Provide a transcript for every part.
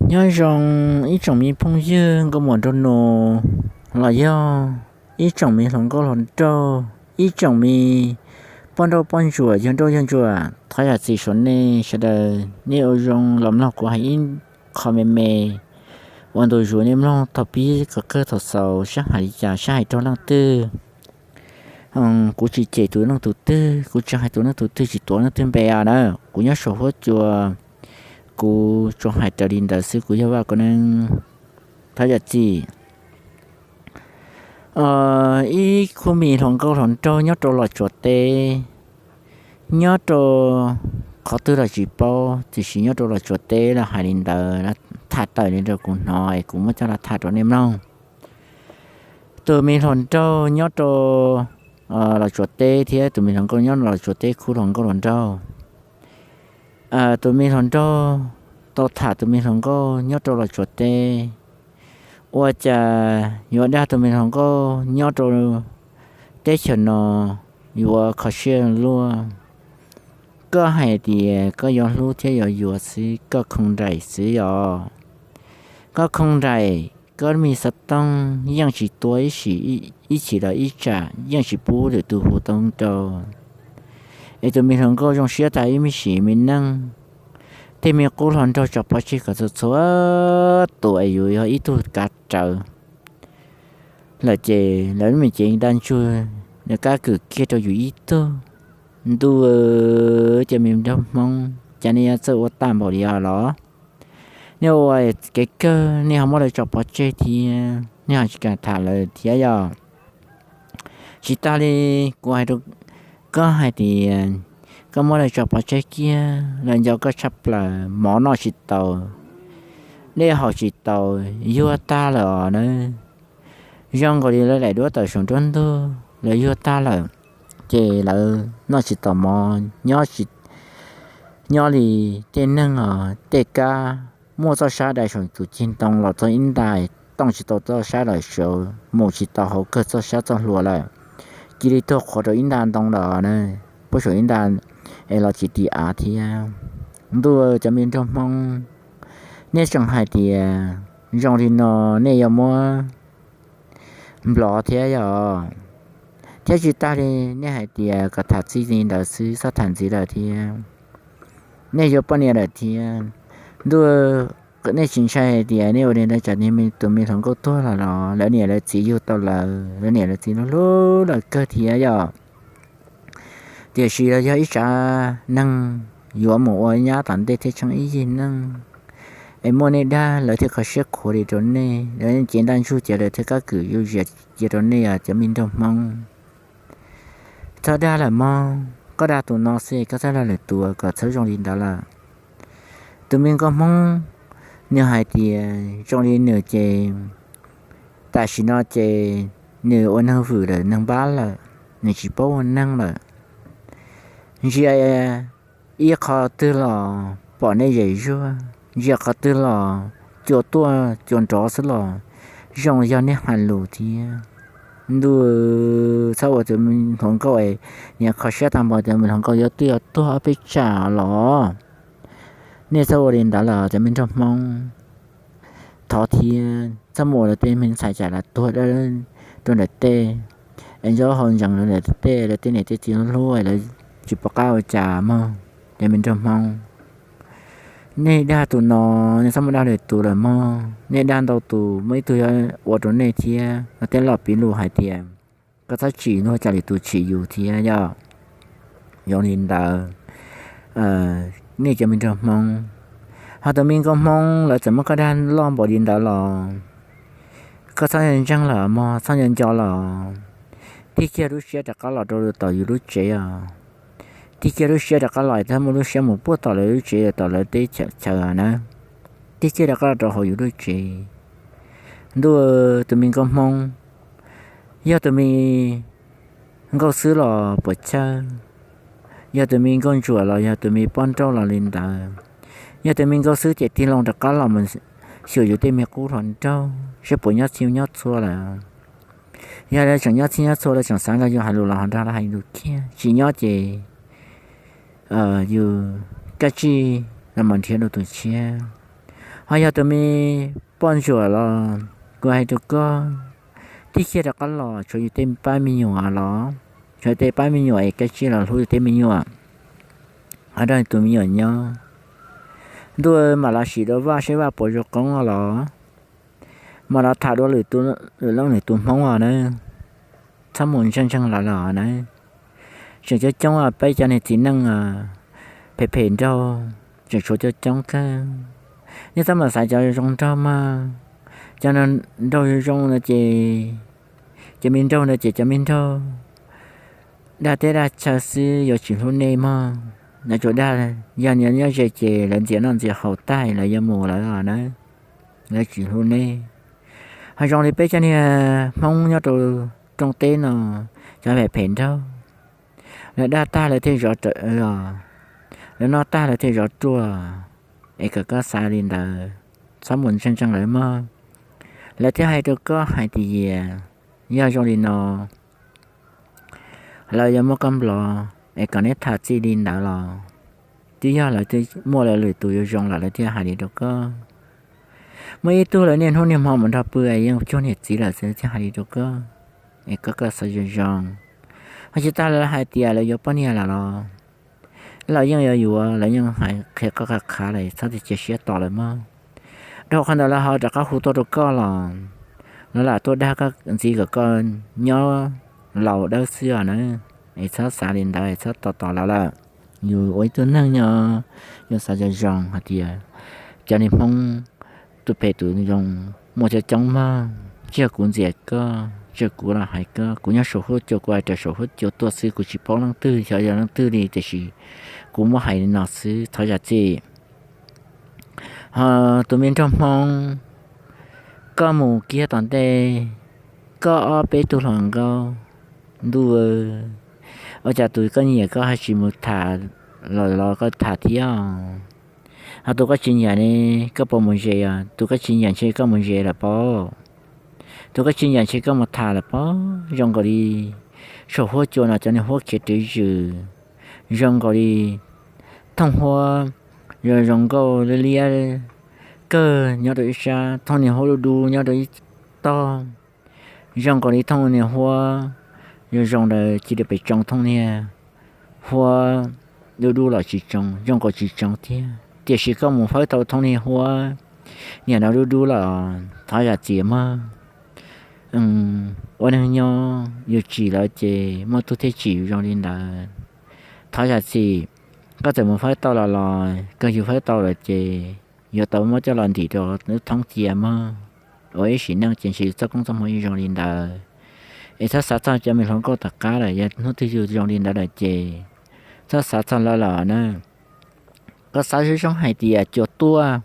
Nyob zoo ib tsoom me phooj ywg nkauj muam nraug nus, los yog ib tsoom me hluas nkauj hluas nraug, ib tsoom me poj nrauj poj ntsuam, yawg nrauj yawg ntsuam, thov zam txim rau nej sawv daws, nej ua zoo los mloog kuv hais ib qho me me ua ntu zus nej mloog thaum pib kom kawg thaum xaus, sab hais li cas sab hais raug leej twg. Kuv tsis cem tus leej tus twg, kuv tsis hais tus leej tus twg, tsis tuav leej twg npe na. Kuv nyob saum huab cua, kuv tsuas hais raws li ntawd xwb, kuv yog Vaj Kaus Neeb, thov zam txim. Ib khub me hluas nkauj hluas nraug nyob rau Los Tsuas teb, nyob rau qhov twg los tsis paub, tiam sis nyob rau Los Tsuas teb los hais li ntawd, tham tawm li rau kuv hnov es kuv muab coj los tham rau nej mloog. Tus me hluas nraug nyob rau Los Tsuas teb thiab tus me hluas nkauj nyob Los Tsuas teb, khub hluas nkauj hluas nraug. Tus me hluas nraug tau tham tus me hluas nkauj nyob rau Los Tsuas teb, ua cas yuav dag tus me hluas nkauj nyob rau teb chaws no yuav kho siab luaj. Koj hais tias koj yuav hlub thiab yuav yuav xwb, koj khoo nraim xwb os. Koj khoo nraim, koj me xov tooj yeej tsis tua ib sim, ib chim los ib tsam, yeej tsis pub lwm tus hu tau rau. Es tus me hluas nkauj zoo siab tag ib me sim me neej, tej me qub hluas nraug tso pov tseg kom txhua txhua tus es yus yog ib tug kav rawv lawm ces lawv lub me cev ntaj ntsug nws kab kwm kiag rau yus ib tug. Ntuj, cov me nraug Hmoob, cas nej yuav txawj ua tag npaum li os los? Nej ua kev kawg nej ho muab lawv tso pov tseg thiab nej ho tsis kam tham lawv thiab yog? Tsis tas li, kuv hais rau koj hais tias koj muab lawv tso pov tseg kiag, lawv nco koj tshaj plaws, mov noj tsis tau, dej haus tsis tau, yuag tag lawm os na. Zoo nkaus li lawv daim duab tawm saum nruab ntug, lawv yuag tag lawm, ces lawv noj tsis tau mov, nyob li tej neeg os tej kab, muaj txoj sab dai saum tus ceg ntoo los txog ib nta, tooj tsis tau txoj sab lawm, sawv mus tsis tau hauv kawg txoj sab txoj hlua lawm, cia li tuag qhuav rau ib nta ntoo lawm na, puag saum ib nta es los tsis dim av thiab. Ntuj, cov me nraug Hmoob, nej tseem hais tias zoo li no nej yuav muab nplov thiab yog? Thiab tsis tas li, nej hais tias kom tham txij li ntawd xwb, txhob tham ntxiv lawm thiab, nej yuav poj niam lawm thiab. Ntuj, nej tsis ntshai hais tias nej ua li ntawd tsam tus me hluas nkauj tuag los los lawv niam lawv txiv yug tau lawv, lawv niam lawv txiv hlub hlub lawv kawg thiab yog? Tiam sis los yog ib tsav neeg yuav mus ua nyab tom ntej thiab tsheej ib yig neej, es muaj nej dag lawv thiaj kho siab khuav li rau nej, lawv cev ntaj ntsug ces lawv thiaj kab kwm zuj zus cia rau nej os cov me nraug Hmoob. Txhob dag lawm mog, koj dag tus no xwb, koj txhob dag lwm tus kom txhob zoo li ntawd lawm. Tus me nkauj Hmoob, nws hais tias zoo li nws ces tam sim no ces nws ua neeg vwm lawm, neeg npab lawm, nws tsis paub ua neeg lawm. Ntsia ib qho twg los pom nej zem zuag, ntsia qhov twg los cua tuaj cua nrov xwb los zoo yog nej hais lus thiab. Ntuj, txhob ua tus me hluas nkauj es niam kho siab tag npaum tias me hluas nkauj yuav twb yuav tuag ob peb tsam los. Nej txhob ua li ntawd los cov me nraug Hmoob. Thov thiab txhob mus ua lawv tej me ntxhais tsam lawv tuag dawb rau ntawm tej, es nco hau ntsees rau ntawm tej, lawv tej niam tej txiv hlub hlub lawv tsis pom qab ua cas mog. Cov me nraug Hmoob, nej dag tus no, nej txhob mus dag lwm tus lawm mog. Nej dag ntau tus muaj ib tug yuav ua rau nej thiab, lawv tej loj piv lus hais tias koj txhob tsim luag cas lwm tus tsim yus thiab yog. Zoo li ntawd, nej cov me nraug Hmoob, ho tus me nkauj Hmoob lawv txawm muab koj dag loj npaum li ntawd los koj txhob ntseeg lawm mog, txhob nco nco lawm. Tig kiag lub siab rov qab los rau tom yus lub tsev os. Tig kiag lub siab rov qab los, txhob muaj lub siab mus puag tom lawv lub tsev, tom lawv teb chaws na. Tig kiag rov qab los rau hauv yus lub tsev. Ntuj, tus me nkauj Hmoob, yog tus me nkauj xwb los puas chawj? Yog tus me nkauj ntsuam los yog tus me poj nrauj los li ntawd? Yog tus me nkauj xwb ces tig loo rov qab los mus xyuas yus tej me qub hluas nraug saib puas nyob txhij nyob txhua lawm. Yog lawv tseem nyob txhij nyob txhua, lawv tseem xav nrog yus hais lus los ho nrog lawv hais lus kiag, tsis nyob ces yus kaj tsij los mus nrhiav dua tus tshiab. Ho yog tus me poj ntsuam los kuv hais rau koj, tib kiag rov qab los tshuav yus tej pab me nyuam los, tshuav tej pab me nyuam es koj cia li los hlub yus tej me nyuam, ho nrog tus me nyuam nyob. Ntuj, mam los sim dua Vaj saib Vaj puas zoo qoob los, mam los tham dua lwm leej lwm tus Hmoob os na. Txhob mus ntseeg ntseeg lawv los na. Tseem coob coob peb cov niag txiv neej phem phem nraug, tseem tshuav coob coob kawg. Nej txhob mus xaiv cov zoo nraug mas, cov nraug zoo no ces, cov me nraug no ces cov me nraug dag teb dag chaw xwb, yuav tsis hlub nej mog. Lawv tsuas dag, yog nyob ze ces lawv ntxias noj ntxias haus tag lawv yuav mus lawm os na. Lawv tsis hlub nej. Ho zoo li peb cov niag Hmoob nyob rau rooj teb no, cov phem phem nraug, lawv dag tag lawv thiaj zov rawv os, lawv noj tag lawv thiaj zov ruaj. Es kom koj xav li ntawd, txhob mus ntseeg ntseeg lawv mog. Lawv thiaj hais rau koj hais tias, yog zoo li no, lawv yuav muab koj nplov, es kom neb tham txij li ntawd los, twb yog lawv twb muaj lawv lwm tus yuav zoo lawm lawv thiaj hais li rau koj. Muaj ib tug lawv niaj hnub niaj hmo mus nrog pw es yeej cuag niam txiv lawm xwb thiaj hais li rau koj. Es koj, koj xav zoo zoo. Ho tsis tas lawv hais tias lawv yuav poj niam lawm los, lawv yeej yuav yuav, lawv yeej hais qhia koj qhov qhav lawm, txhob cia siab tos lawv mog. Dhau qhov ntawd lawv ho rov qab hu tuaj rau koj los, lawv lam tuaj dag koj ntxiv kom koj nyob laus dawb xwb os na. Es txhob xav li ntawd, txhob tos tos lawv lawm. Yus ua ib tug neeg nyob, yus xav zoo zoo hais tias cov niag Hmoob tus phem tus zoo muaj coob coob mog. Tsis yog kuv ntxias koj, tsis yog kuv los hais koj, kuv nyob saum huab cua kuv hais raws saum huab cua tuaj xwb, kuv tsis paub leej twg xyov yog leej twg li, tiam sis kuv muab hais li no xwb, thov zam txim. Ho tus me nraug Hmoob, koj mus kiag tom ntej, koj ob peb tug hluas nkauj, ntuj, ua cas tus koj nyiam koj ho tsis mus tham los los koj tham thiab? Ho tus koj tsis nyiam ne, koj puas mus ze? Tus koj tsis nyiam ntshe koj mus ze lawm pob. Tus koj tsis nyiam ntshe koj mus tham lawm pob. Zoo nkaus li saum huab cua no cov niag huab khiav twv ywm, zoo nkaus li thooj huab zoo zoo nkauj liab liab kawg nyob rau ib sab, thooj niag huab dub dub nyob rau ib tog. Zoo nkaus li thooj niag huab zoo zoo ntawd cia li pem tsoo thooj niag huab dub dub los tsis tsoo, zoo nkaus tsis tsoo thiab. Tiam sis koj mus fawb tau thooj niag huab niam no dub dub los thov zam txim mog. Ua neeg nyob yus tsim lawv ces muaj tug thiaj tsim yus zoo li ntawd. Thov zam txim, koj txawm mus fawb tau los los kawg, yus fawb tau lawm ces yuav tau muab coj los ntim rau lub thoob cia mog. Ua ib sim neej ces ntshe yus txoj koob txoj hmoov yeej zoo li ntawd. Es txhob xav txog cov me hluas nkauj tom qab lawm, yog hnub twg yus zoo li ntawd lawm ces txhob xav txog lawv lawm na. Koj xav zoo zoo hais tias cua tuaj,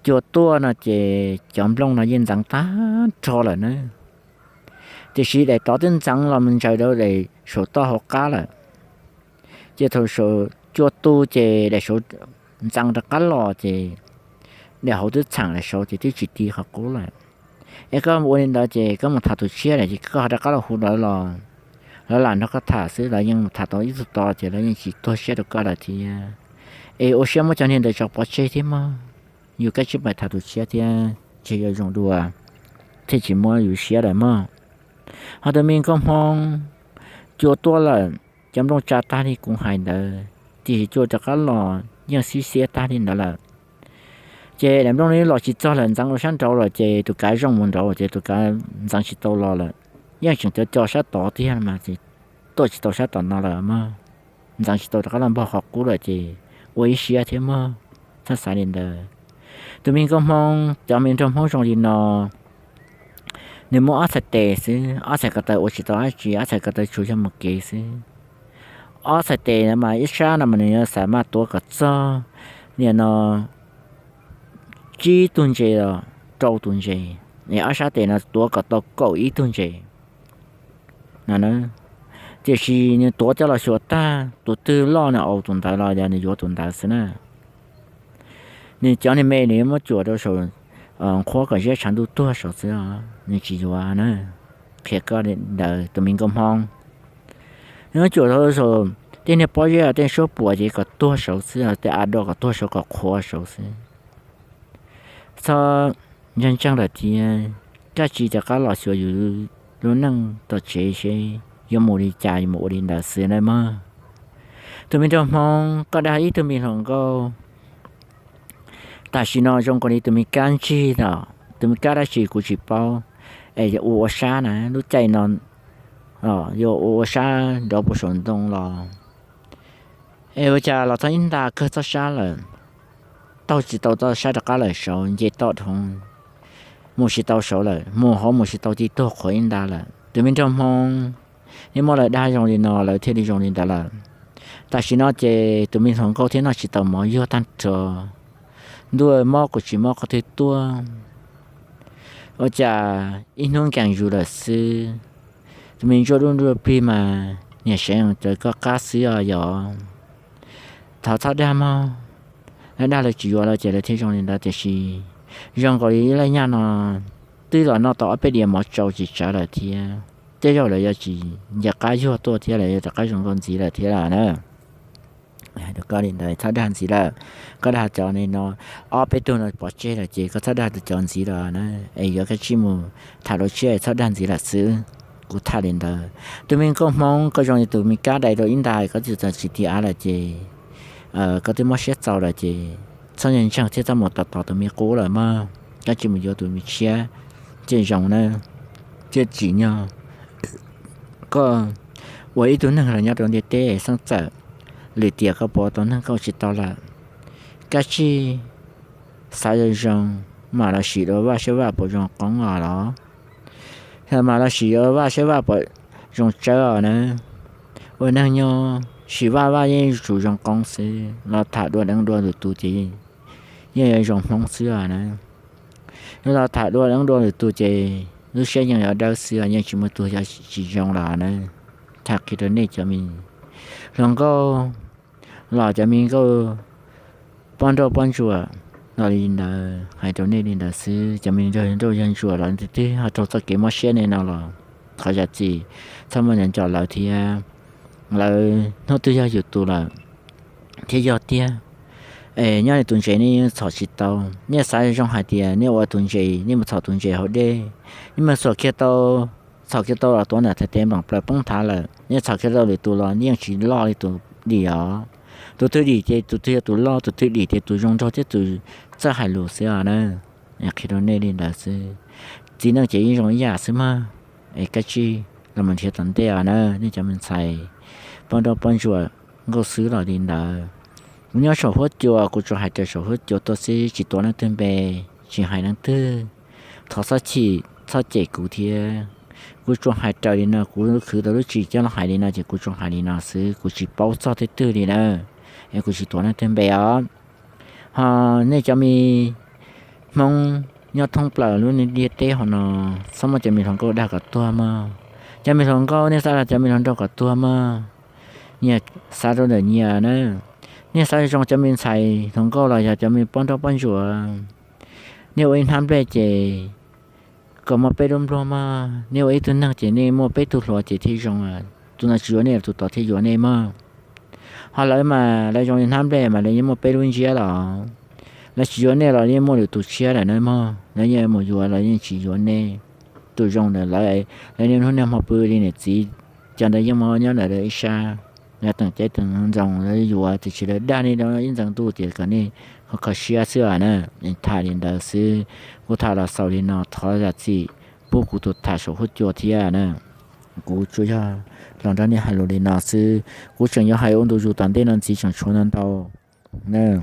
cua tuaj no ces cov nplooj no yeej ntxeev tag nrho lawm na. Tiam sis daim tod twb ntxeev los mus ntsaws rau daim saum toj hauv qab lawm. Ces thaum cua tu ces daim saud ntxeev rov qab los ces daim hauv twb txheem daim saud ces twb tsis ti qhov qub lawm. Es koj ua li ntawd ces koj mus tham tus tshiab lawm ces koj ho rov qab los hu lawv los, lawv lam nrog koj tham xwb, lawv yeej mus tham tau ib tug tod ces lawv yeej tsis tuag siab rau koj lawm thiab. Es ua siab muab cov niag ntawd tso pov tseg thiab mog. Yus kab tsib pais tham tus tshiab thiab ntshe yuav zoo dua, thiaj tsis muab yus siab lawm mog. Ho tus me nkauj hmoob, cua tuaj lawm, cov nplooj tsa tag li kuv hais ntawd, tiam sis cua rov qab los yeej xib xiab tag li ntawd lawm. Ces daim nplooj no los tsis txog lawm, ntxeev rau sab nraud lawm ces tus kav zoo mus nraud ces tus kav ntxeev tsis tau los lawm. Yeej tseem co co sab tod tiag mas tuaj tsis tau sab tom no lawm mog. Ntxeev tsis tau rov qab los npog qhov qub lawm ces ua ib siab thiab mog. Txhob xav li ntawd. Tus me nkauj hmoob, cov me nraug hmoob zoo li no, nws muaj ob txhais tes xwb, ob txhais ko taw ua tsis tau dab tsi, ob txhais ko taw tsuas yog mus kev xwb. Ob txhais tes no mas ib sab no mas nws yuav xav mas tuav kom txog nim no tsib tug ntses los rau tus ntses, es ob sab tes no tuav kom tau kaum ib tug ntses no. Tiam sis nws tuav coj los xyuas tag, tus twg loj nws aus tus ntawd los yog nws yuav tus ntawd xwb na. Nws cov niag me nws yuav muab cuam rau saum nqhuab kom ziab tshav ntuj tuag saud xwb, nws tsis yuav na. Qhia koj ntawd tus me nkauj hmoob, nws muab cuam rau saum tej niag pob zeb tej suab puam ces kom tuag saud xwb, tej av do kom tuag saud kom qhuav saud xwb. txhob ntseeg ntseeg lawm thiab, koj tsis rov qab los xyuas yus lub neej tom tsev seb yuav mus li cas, yuav mus ua li ntawd xwb nawb mog. Tus me nraug Hmoob, koj dag ib tug me hluas nkauj tam sim no zoo nkaus li tus me kab ntsig os, tus me kab dab tsi kuv tsis paub, es ua ua sab na, lub caij no yuav ua ua sab nrov puag saum ntoo los, es ua cas los txog ib nta kawg txoj sab lawm, taug tsis tau txoj sab rov qab lawm, saud nce toj dhau, mus tsis tau saud lawm, mus hauv mus tsis tau, tig tuag qhuav ib nta lawm. Tus me nraug Hmoob, nej muab lawv dag zoo li no lawv thiaj li zoo li ntawd lawm. Tam sim no ces tus me hluas nkauj thiab noj tsis tau mov yuag tag nrho, ntuj mob kuv tsis mob qhov twg tuaj. Ua cas ib hnub nkees zus lawm xwb, tus me ntsuaj dub ntsuaj plig mas niam seev cawv koj qab xwb os yog. Thov txhob dag mog, lawv dag lawv tsis yuav lawm ces lawv thiaj zoo li ntawd, tiam sis zoo nkaus li ib leej nyaj no twb los noj tau ob peb diav mov tsau tsis tsawv lawm thiab, tej zaum lawv yuav tsis nce qab yuag tuaj thiab, lawv yuav rov qab zoo nkauj ntxiv lawm thiab lawm na. Hais rau koj li ntawd txhob dag ntxiv lawm. Koj dag cov no ob peb tug no pov tseg lawm ces koj txhob dag cov ntxiv lawm na, es yuav koj tsij mus tham dua tshiab, txhob dag ntxiv lawm xwb. Kuv tham li ntawd, tus me nkauj Hmoob, koj zoo li tus me kab dai rau ib nta, koj tsis tau tsis tiav av lawm ces koj twb mob siab txaus lawm ces txhob ntseeg ntseeg thiab txhob mus tos tos tus me qub lawm mog, koj tsij mus yuav tus me tshiab thiaj zoo na, thiaj tsim nyog koj ua ib tug neeg los nyob rau ntiaj teb xeeb txawm, lwm tiam koj puas ua tau neeg koj ua tsis tau lawm. Koj tsij xav zoo zoo, mam los sim dua vaj saib vaj puas zoo qoob os los, mam los sim dua vaj saib vaj puas zoo tsawv os na. Ua neeg nyob sim vaj vaj yeej yuav tsum zoo qoob xwb, los tham dua deev dua lwm tus ces yeej yuav zoo Hmoob xwb os na. Yog los tham dua deev dua lwm tus ces lub siab yeej yuav dawb xwb os, yeej tsis muaj tus yog tsis zoo los na. Tham qhia rau nej cov me hluas nkauj los cov me nkauj poj nrauj poj ntsuam los li ntawd, hais rau nej li ntawd xwb. Cov me nrauj nrauj yawg ntsuam los twb ho raug txoj kev mob siab nej no los thov zam txim, txhob muaj nco lawv thiab. Lawv hnub twg yog yus tus lawm thiab yog tiag. Es nyob li tus ntses nej yeej txhom tsis tau. Nej xav zoo hais tias nej ua tus ntses, nej mus txhom tus ntses hauv dej, nej mus txhom kiag tau, txhom kiag tau los tuav ntawm thav tes nploom plaws poob thav lawm. Nej txhom kiag tau lwm tus los nej yeej tsis loj li tus dim os. Tus twg dim ces tus twg yog tus loj, tus twg dim ces tus zoo nraug thiab tus txawj hais lus xwb os na. Qhia rau nej li ntawd xwb. Txiv neej ces yeej zoo ib yam xwb mog. Es koj tsij los mus nrhiav tom ntej os na, nej cov me ntxhais poj nrauj poj ntsuam nkauj xwb los li ntawd. Kuv nyob saum huab cua, kuv tsuas hais raws saum huab cua tuaj xwb, tsis tuav leej twg npe, tsis hais leej twg. Thov txhob chim txhob cem kuv thiab. Kuv tsuas hais raws li no, kuv khwv tau lub tsim coj los hais li no ces kuv tsuas hais li no xwb, kuv tsis paub txog twg twg li na. Es kuv tsis tuav leej twg npe os. Ho nej cov me Hmoob nyob thoob plaws lub ntiaj teb hauv no, txhob muab cov me hluas nkauj dag kom tuag mog. Cov me hluas nkauj nej xav los cov me hluas nraug kom tuag mog. Nyias xav rau ntawm nyias na. Nej xav zoo cov me ntxhais hluas nkauj los yog cov me poj nrauj poj ntsuam, nej ua ib hnab nplej ces kom muaj peb lub npluag mog. Nej ua ib tug neeg ces nej muaj peb tug hluas ces thiaj zoo. Tus no tsis yuav nej los tus tod thiaj yuav nej mog. Ho lawv mas lawv zoo li hnab nplej mas lawv yeej muaj peb lub ntsiab los, lawv tsis yuav nej los yeej muaj lwm tus tshiab lawm na mog. Lawv yeej mus yuav los yeej tsis yuav nej. Tus zoo ntawd lawv, lawv niaj hnub niaj hmo pw li niam txiv, cov ntawd yeej muaj nyob ntawm lawv ib sab. Lawv teem ceeb teem ntxoov lawv yuav, tiam sis lawv dag nej ib ntxeev ntuj tias kom nej kho kho siab xwb os na. Tham li ntawd xwb, kuv tham los xaus li no, thov zam txim pub kuv tus tham saum huab cua thiab na. Kuv tsuas yog los nrog nej hais lus li no xwb, kuv tseem yuav hais ua ntu zus tom ntej no ntxiv tseem tshuav ntau ntau na.